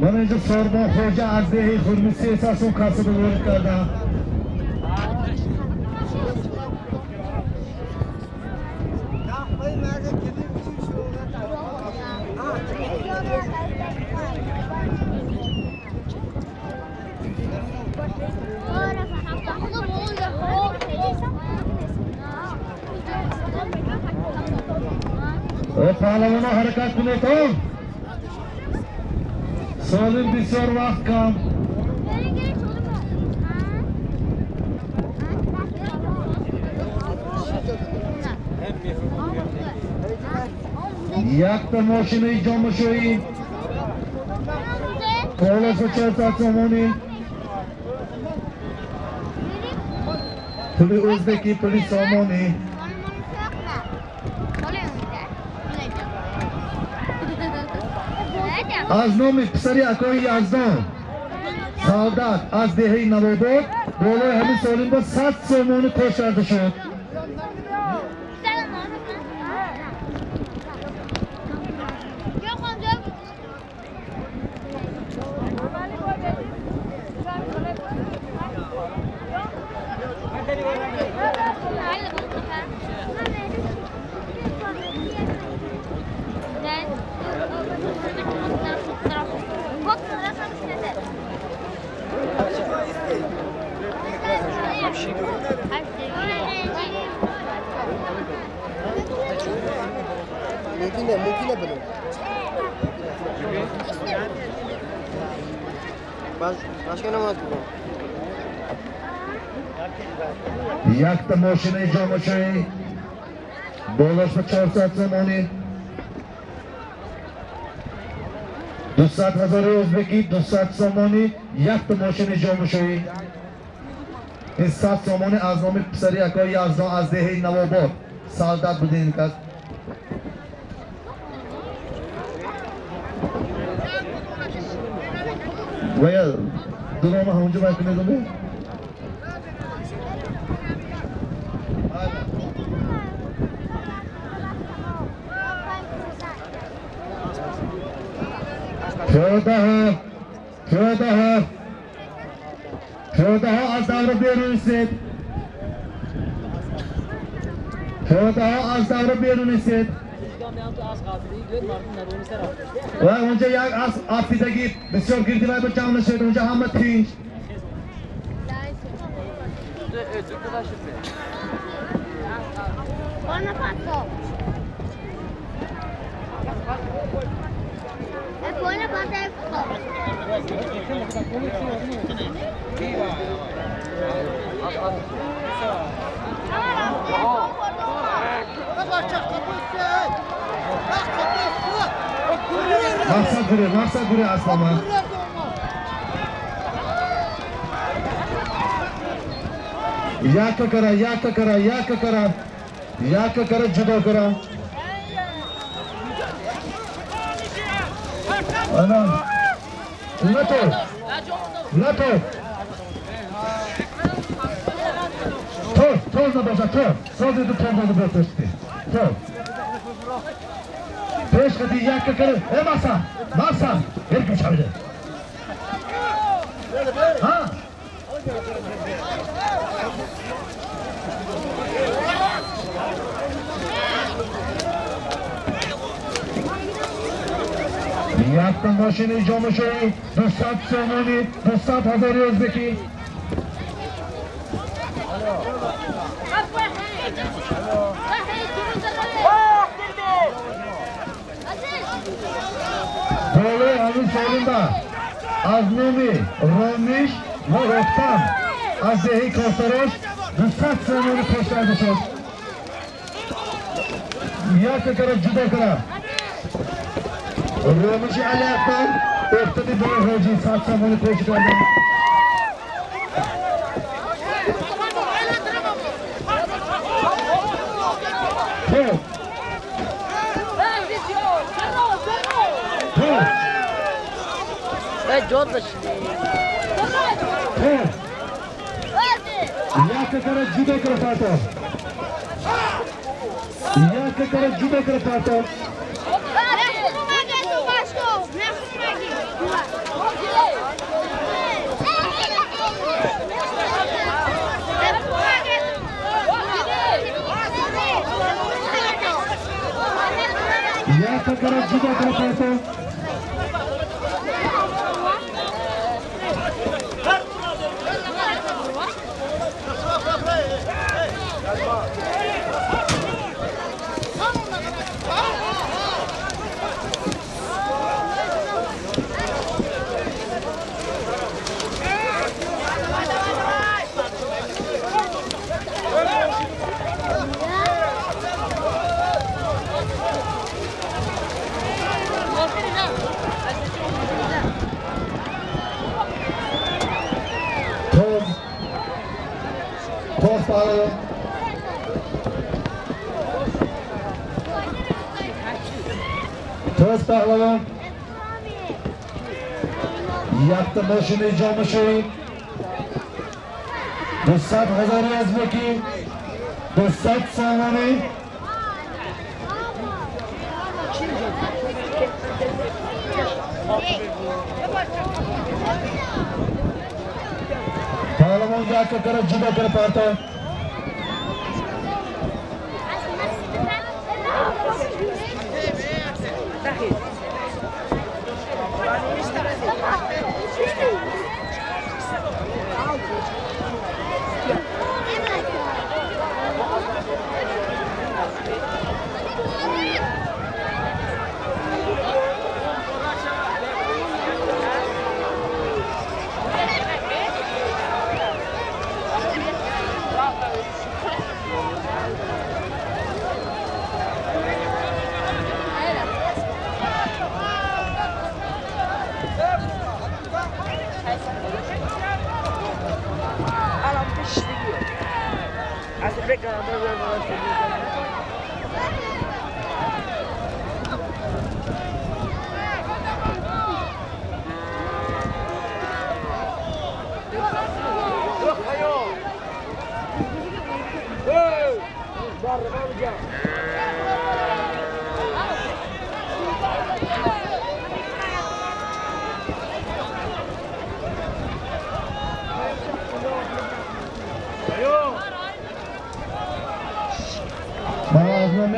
[SPEAKER 1] Ман инҷа Сорбон хоҷа аз деҳи Хурми 300 сом касаба ворид кардам. Паҳлавоно ҳаракат кунед. Солим бисёр вақт кам. Якта мошинаи ҷомашӯӣ болоса 400 сомонӣ. Пули ӯзбекӣ, пули сомонӣ. Аз номи писари акои Яздон Саодат аз деҳаи Навобод болои ҳамин солим ба 100 сомонӣ кош карда шуд. Якта мошинаи ҷомашӯӣ болош ба 400 сомонӣ. 200 ҳазори ӯзбекӣ, 200 сомонӣ. Якта мошини ҷомашӯӣ. Ин 100 сомонӣ аз номи писари акои Яздон аз деҳаи Навобод салдат будин кас. Ва я ду нома ҳамонҷо вай кунедуме? Пиёдаҳо, пиёдаҳо, пиёдаҳо аз давра берун истед. Пиёдаҳо аз давра берун истед. Ва онҷа як асп афтидагӣ бисёр гирди вай ба ҷамъ нашавед, онҷа ҳама тинҷ. Мақсад гуре, мақсад гуре аслама. Якка кара, якка кара, якка кара, якка кара ҷудо кара. Ана, натор, натор. Тор, тор набошад, тор. Сози ду тор набошад, тор. Пеш қади якка кара. Э, Мақсад, Мақсад, берким шавида. Ҳа? Якта мошини ҷомашоӣ 200 сомонӣ, 200 ҳазори ӯзбекӣ. Болои ҳамин солинда аз номи Ромиш ва Рохтам аз деҳаи Косарош 200 сомонӣ пеш карда шуд. Якка кара ҷудо кара. Ромиши Алиакбар Охтаби бои ҳоҷӣ 100 сомонӣ пеш карда. Хуб. Хуб. Хуб. Якка кара ҷудо кара парто. Якка кара ҷудо кара парто. Якка кара ҷудо кара парто. Тоз паҳлавон. Тоз паҳлавон. Якта мошини ҷомашоӣ 200 ҳазори ӯзбекӣ, 200 сомонӣ. Паҳлавон якка кара ҷудо кара парто.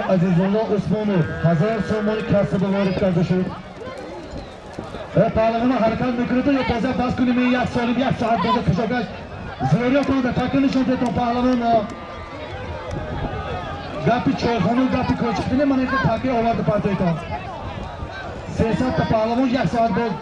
[SPEAKER 1] Азизулло Усмонов 1000 сомонӣ касба ворид карда шуд. Паҳлавона ҳаракат мекунад ё тоза бас кунем, як солим як соат боза кашокаш зӯриятон да така нишон детон паҳлавон. Гапи чойхону гапи кочиктине ман ин таки оварда партоитон. 300 та паҳлавон як соат боз.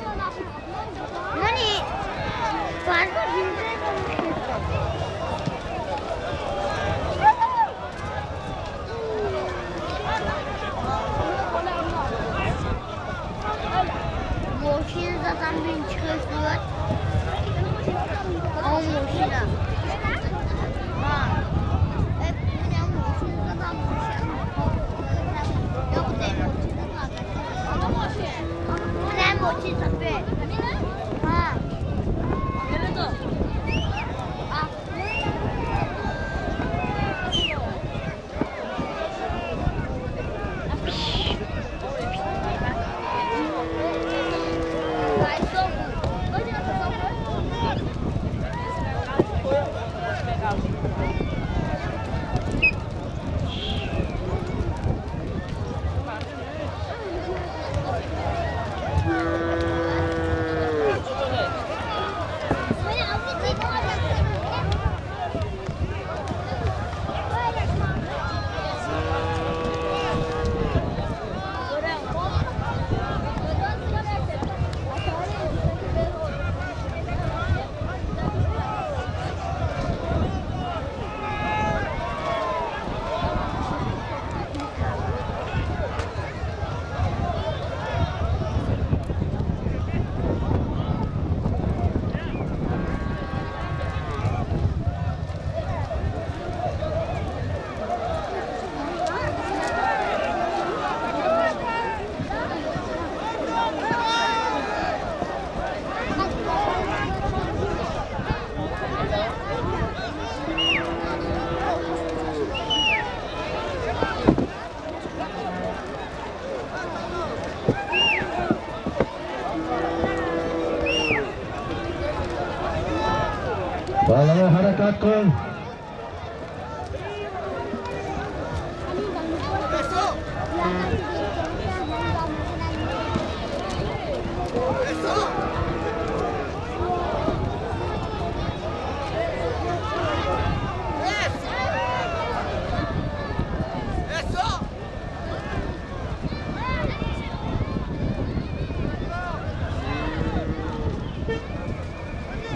[SPEAKER 1] Паҳлавон ҳаракат кун.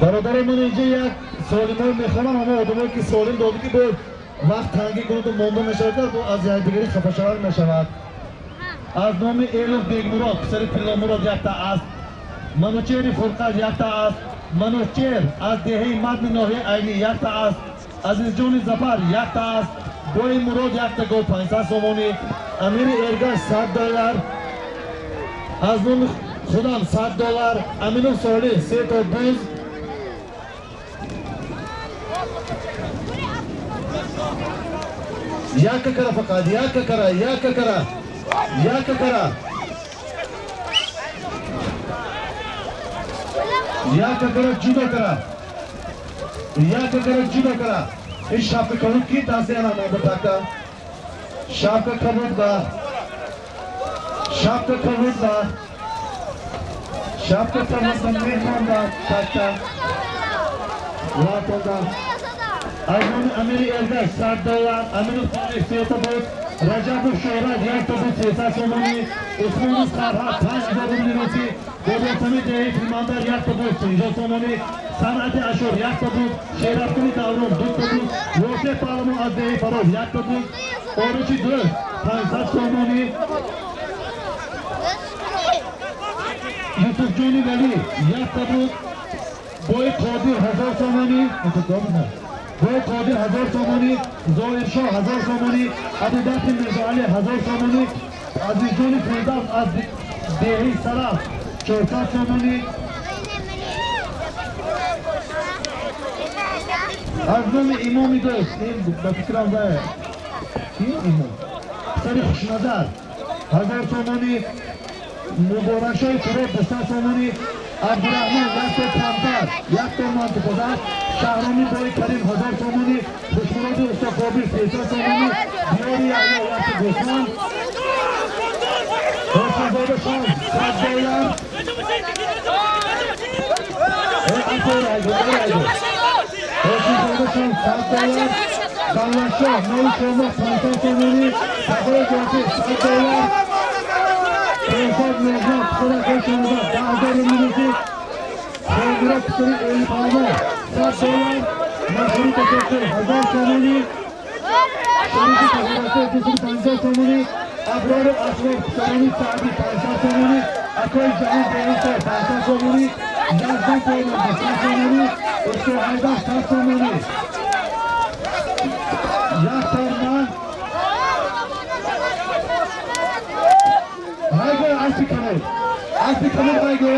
[SPEAKER 1] Бародари ман инҷа як солимон мехонам, ҳама одамое ки солим доду ки бо вақт тангӣ кунаду монда мешавад, бо аз якдигарӣ хафашавар мешавад. Аз номи Элуф Бегмурод, писари Тилломурод якта аст, Манучери Фурқат якта аст, Манучер аз деҳаи Мадни ноҳияи Айнӣ якта аст, Азизҷони Зафар якта аст, Бои Мурод якта гол 500 сомонӣ, Амири Эргаш $100, аз номи худам $100, Аминов Солиҳ се то буз. Яка кара фақат, яка кара, яка кара, яка кара. Яка кара ҷудо кара. Яка кара ҷудо кара. Ин шапка кабуд ки дасти ана монда така. Шапка кабуд ба. Шапка кабуд ба. Шапка кабуд ба меҳмон ба така. Латонда. Аз номи Амири Эргаш $100, Аминов Солиҳ сета буд, Раҷабов Шӯҳрат якта буд 300 сомонӣ, Усмонов Сарҳад 5000 рубли русӣ, Бобосами деҳаи Филмандар якта буд 50 сомонӣ, Санъати Ашур якта буд, Шерафкуни Даврон дута буд, Восеъ Паҳлавон аз деҳаи Фароб якта буд, Оручи Дӯст 500 сомонӣ, Юсуфҷони Валӣ якта буд, Бои Қодир 1000 сомонӣ. Бой Қодир 1000 сомонӣ, Зоҳиршоҳ 1000 сомонӣ, Абубакр Мирзоалӣ 1000 сомонӣ, Азизҷони Фирдавс аз деҳи Сараф 400 сомонӣ. Аз номи имоми дӯст, ин ба фикрам вай ки имом писари Хушназар 1000 сомонӣ, Муборакшоҳи Фурод 200 сомонӣ, Абдураҳмон якто камтар, якто мантиқода, Шаҳроми Бои Карим 1000 сомонӣ, Хушмуроди Усто Қобир 300 сомонӣ, Диёри Яҳё якто гӯсфанд, Ҳошимзода Шом 100 доллар. Ҳошимзода Шом 100 доллар, Давлатшоҳ Моли Шомо 500 сомонӣ, Сафари Ҷофир 100 доллар, 500 мирзо писаракои Шоназар 10 000 рубли русӣ, Хомира писари Элипалвон 100 доллар, Машҳури Ташаккур 1000 сомонӣ, Шарифи Ташаккур 250 сомонӣ, Аброри Асрор писарони Саъдӣ 500 сомонӣ, Акои Ҷаҳон Деҳисо 500 сомонӣ, Яздан Поймон 200 сомонӣ, Усто Ҳайдар 100 сомонӣ. Як тарман Haydi аспи камол, аспи камол хайгӯ.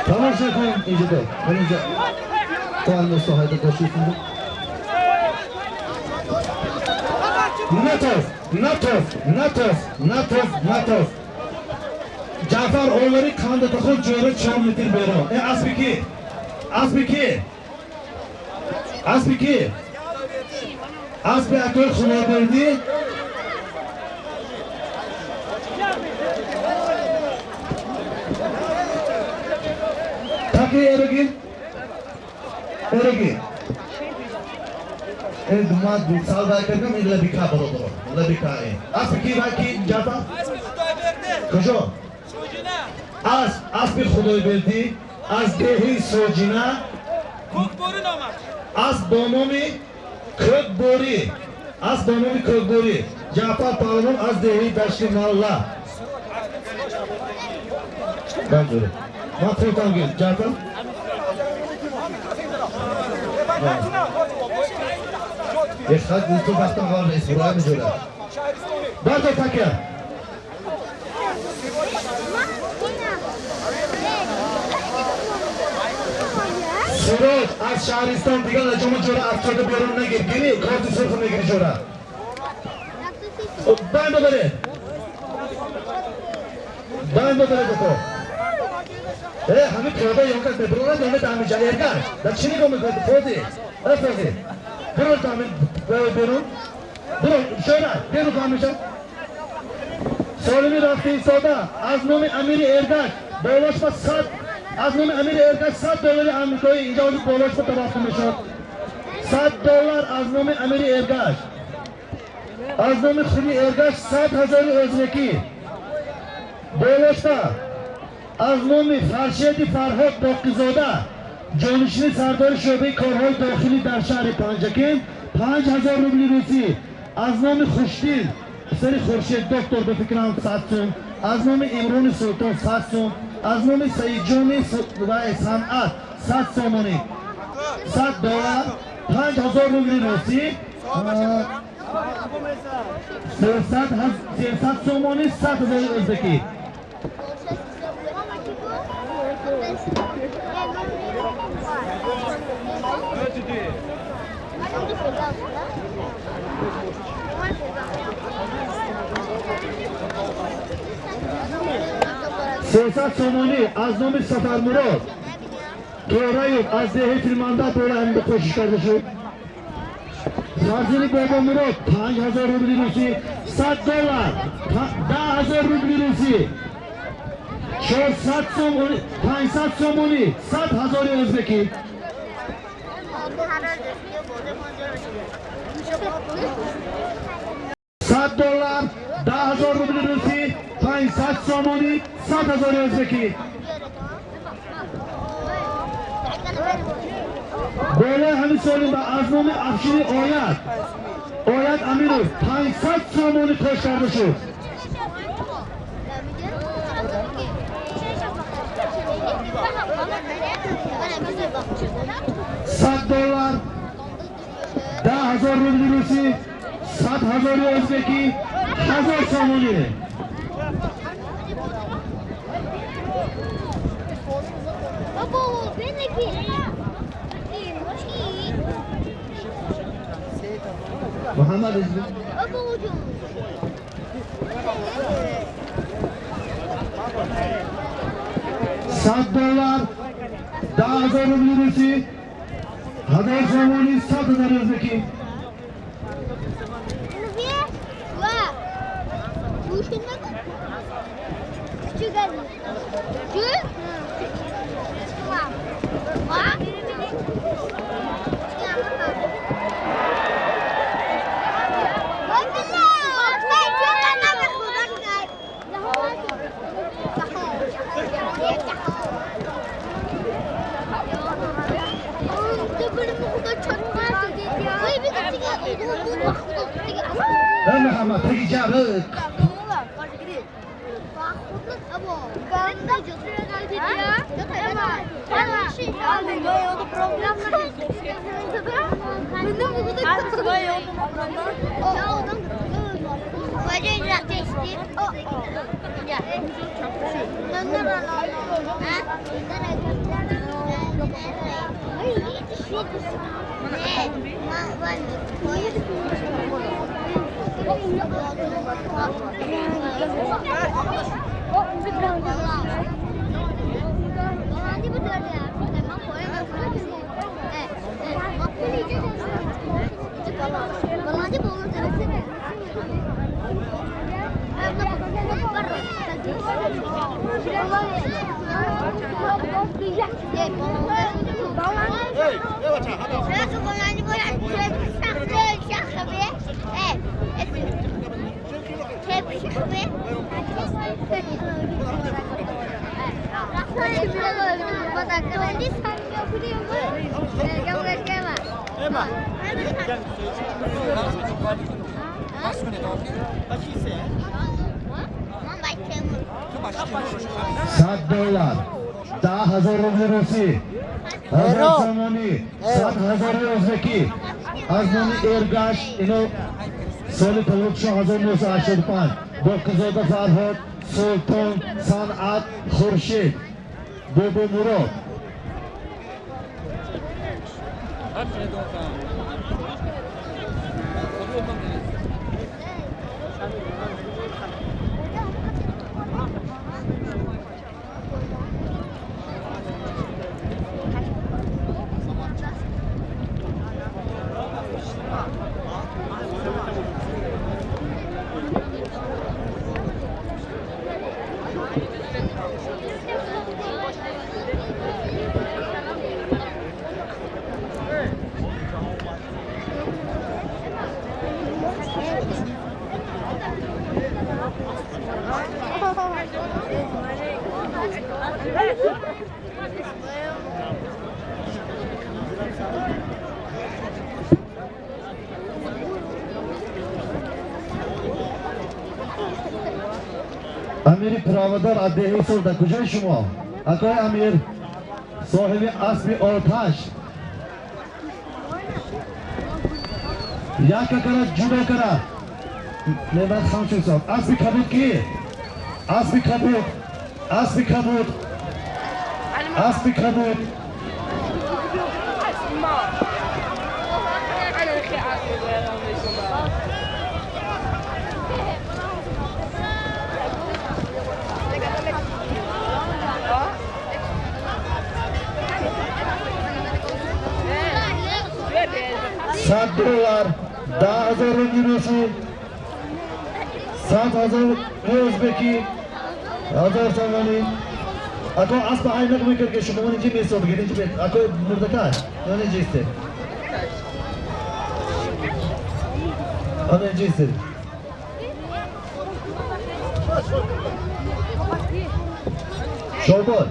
[SPEAKER 1] Тамошо кун инҷо то инҷо то андоза ҳайда бошед. Натоз, натоз, натоз, натоз, натоз. Ҷаъфар овари қандата худ ҷӯра 4 метр берун. Э аспи ки? Аспи ки? Аспи ки? Аспи акои Худобердӣ. Таки эроги? Эроги. Э дума сал дай кардам ин лабика бародаро. Лабика э. Аспи ки вай ки Ҷаъфар?
[SPEAKER 5] Аспи Худойбердӣ.
[SPEAKER 1] Куҷо?
[SPEAKER 5] Соҷина.
[SPEAKER 1] Аз аспи Худойбердӣ аз деҳи Соҷина.
[SPEAKER 5] Кӯкборӣ номаш.
[SPEAKER 1] Аз бо номи Кӯкборӣ. Аз бо номи Кӯкборӣ. Ҷаъфар Паҳлавон аз деҳи Дашти Малла. Банҷуре. Ман худтам гир. Ҷаъфар? Ехад ту вақтам ғар нест. Бурай меҷура. Бардор такя. Сироҷ аз шаҳристон дигар лаҷома ҷора афтода берун нагир. Гирӣ корти сурху мегири ҷора. Банд бабаред. Банд бабаред ако. Э ҳамин қиёда ёнкас мебурорад ё мета ҳамин ҷа эргаш. Дар чӣ нигоҳ мекунед фози? Э фози. Бирор то ҳамин берун. Бирор шоира берун то ҳамин ҷа. Солими рафти истода аз номи амири Эргаш болош ба 100 аз номи амири Эргаш 100 доллари амрикоӣ инҷа ҳозир болош ба таваққуф мешуд. 100 доллар аз номи амири Эргаш. Аз номи худи Эргаш 100 ҳазори ӯзбекӣ. Болош ба аз номи Фаршеди Фарҳод Боқизода ҷонишини сардори шӯъбаи корҳои дохилӣ дар шаҳри Панҷакент 5000 рубли русӣ. Аз номи Хушдил писари Хуршед доктор ба фикрам 100 сум. Аз номи Имрони Султон 100 сум. Аз номи Саидҷони Санъат 100 сомонӣ. 100 доллар, 5000 рубли русӣ, 300 сомонӣ, 100 ҳазори ӯзбекӣ. 300 сомонӣ аз номи Сафармурод Тораев аз деҳаи Филманда бола ҳамин кӯшиш карда шуд. Фарзини Бобомурод 5000 рубли русӣ, 100 доллар, 10 000 рубли русӣ, 400 сомонӣ, 500 сомонӣ, 100 ҳазори ӯзбекӣ. 100 доллар, 10 000 рубли русӣ, 500 сомонӣ, 100 ҳазори ӯзбекӣ. Болои ҳамин соли ба аз номи Афшини Оят, Оят Амиров 500 сомонӣ кош карда шуд. $100 10,000 рубли русӣ 100,000 ӯзбекӣ 1000 сомонӣ. Муҳаммад $100 10,000 рубли русӣ 1000 сомонӣ 100,000 ӯзбекӣ. $100 10,000 рубли русӣ 1000 сомонӣ 100,000 ӯзбекӣ. Аз номи Эргаш ино соли таваллудшон 1985 Боқизода Фарҳод Султон Санъат Хуршид Бобомурод. Амири праводар аз деҳаи Солда куҷои шумо? Акои Амир соҳиби аспи оташ яка кара ҷудо кара небад хамчун соб. Аспи кабуд ки? Аспи кабуд, аспи кабуд, аспи кабуд. $100 10,000 рубли русӣ 100,000 ӯзбекӣ 1000 сомонӣ. Ако аспа айнақ мекард ки шумо инҷи месодгид инҷи ако мурдакаш он инҷи истед, он инҷи истед. Шобон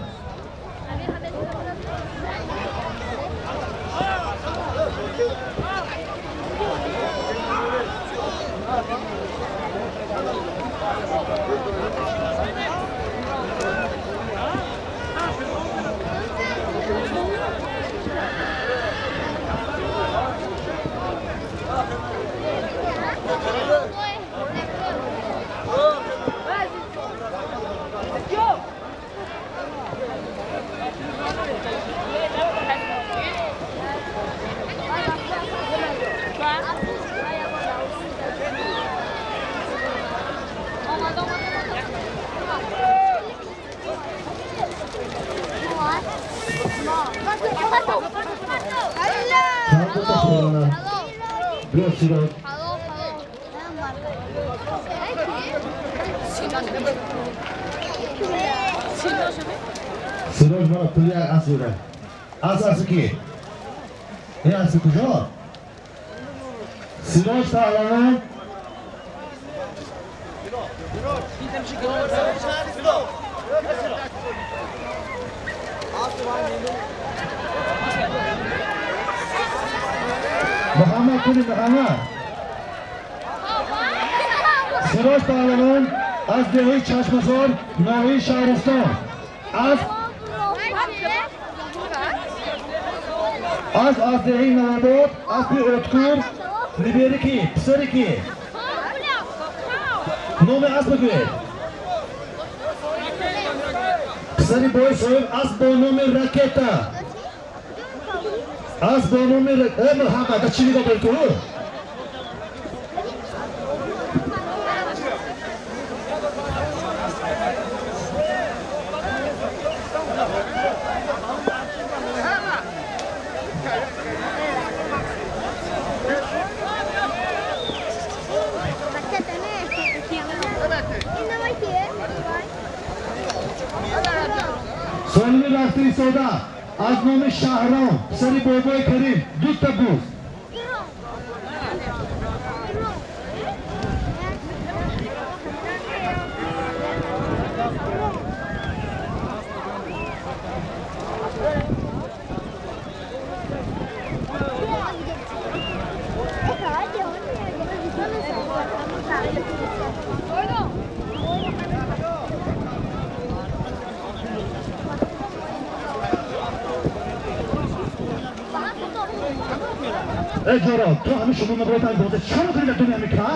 [SPEAKER 1] Биё Сироҷ. Сироҷ мана пули як асп дора. Асп аспи ки? Ин аспи куҷо? Сироҷ паҳлавон. Муҳаммад куни Муҳаммад. Сироҷ паҳлавон аз деҳаи Чашмасор, ноҳияи Шаҳристон. Аз деҳаи Навобод, аспи Откур, нибери ки, писари ки? Номи асп бигӯед. Писари бои соҳиб асп бо номи Ракета. Асп бо номи Э, Муҳаммад, чӣ нигоҳ дорӣ ту? Солими рафта истода аз номи Шаҳром, писари бобои Карим, дута буз. Э ҷоро, ту ҳамин шумо мабротан боза чӣ мекунӣ дар дунё мекра?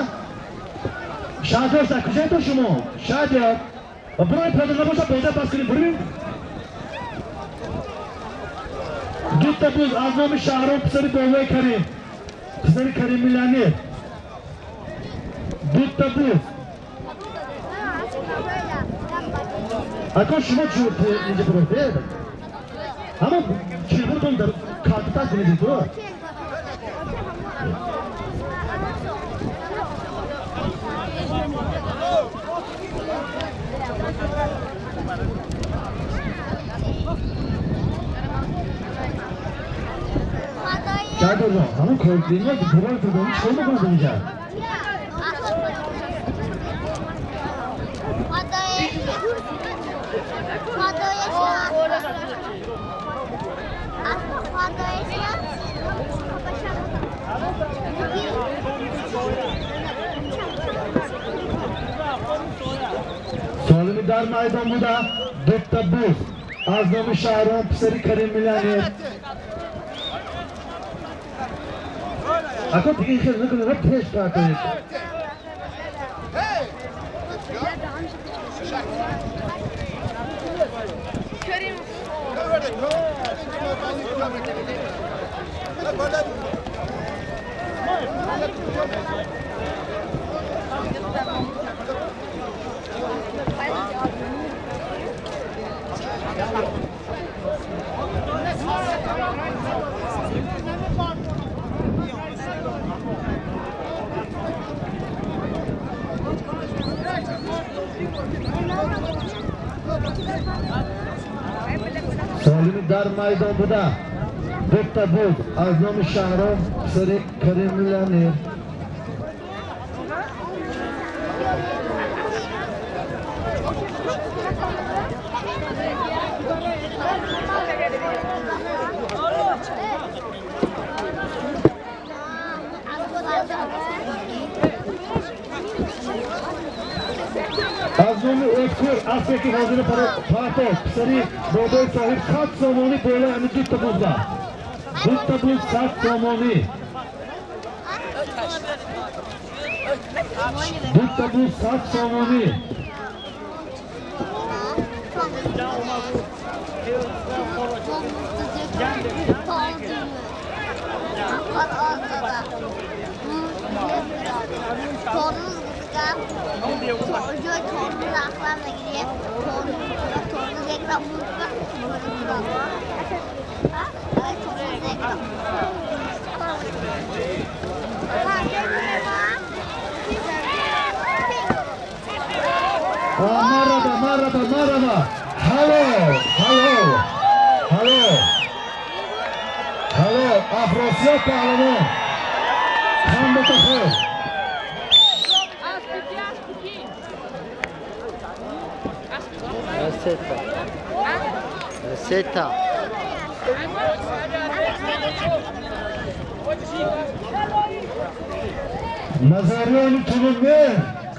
[SPEAKER 1] Шаҳдор дар куҷое ту шумо? Шаҳдор. Бирои пиёда набоша боза бас кунем, бурим. Дута буз аз номи Шаҳром, писари бобои Карим. Писари Карим миллионер. Дута буз. Акон шумо чӣ инҷа бироед? Ҳамон чилбуртон дар картаташ кунед ту. Шаҳдорҷон, ҳамон кордино бурон турдони чикор мекунад инҷа? Солими дар майдон буда дута буз аз номи Шаҳром, писари Карим миллионер. Ако дига хел накунед, ра пеш партоед. Солими дар майдон буда дута буз аз номи Шаҳром, писари Карим миллионер. Аз номи Откур, аспе ки ҳозир партофт, писари бобои соҳиб, 100 сомонӣ болои ҳамин дута бузда. Дута буз 100 сомонӣ. Дута буз 100 сомонӣ. Марҳаба, марҳаба, марҳаба. Hello, hello, hello, hello. Афросиёб паҳлавон. Хамбата хел.
[SPEAKER 3] Сета. Сета.
[SPEAKER 1] Назарёни Тулумер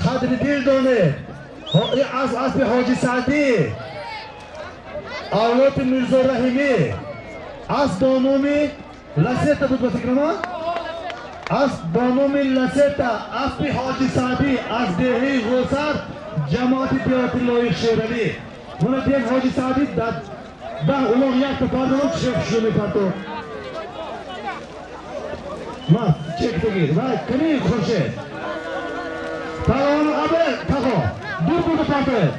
[SPEAKER 1] қадри дил донед. Аз аспи Ҳоҷи Саъдӣ, авлоди Мирзо Раҳимӣ, аз бо номи Ласета буд ба фикрама? Аз бо номи Ласета, аспи Ҳоҷи Саъдӣ аз деҳаи Ғусар, ҷамоати деҳоти Лоиқ Шералӣ. Мона диям Ҳоҷи Саъдӣ дар 10 улоғ якта пардонам чишо мепартод. Ма чек бигир. Вай, кани Хуршед. Паҳлавоно абе тақо. Дур бурда партоед.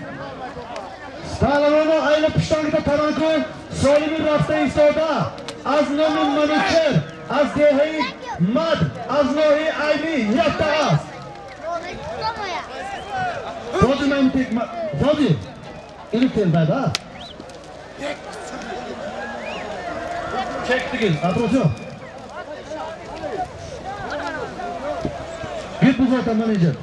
[SPEAKER 1] Паҳлавоно айна пуштангида таран кун. Солими рафта истода аз номи Манучер, аз деҳаи Мад, аз ноҳияи Айнӣ якта аст. Фози ман фози. Или телбай ба. Чек бигир. Атрофиё. Гид бузота менеҷер.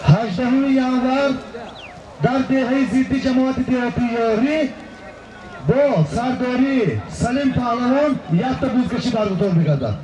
[SPEAKER 1] 18 январ дар деҳаи зидди ҷамоати деҳоти Ёрӣ бо сардории Салим паҳлавон якта бузкашӣ баргузор мегардад.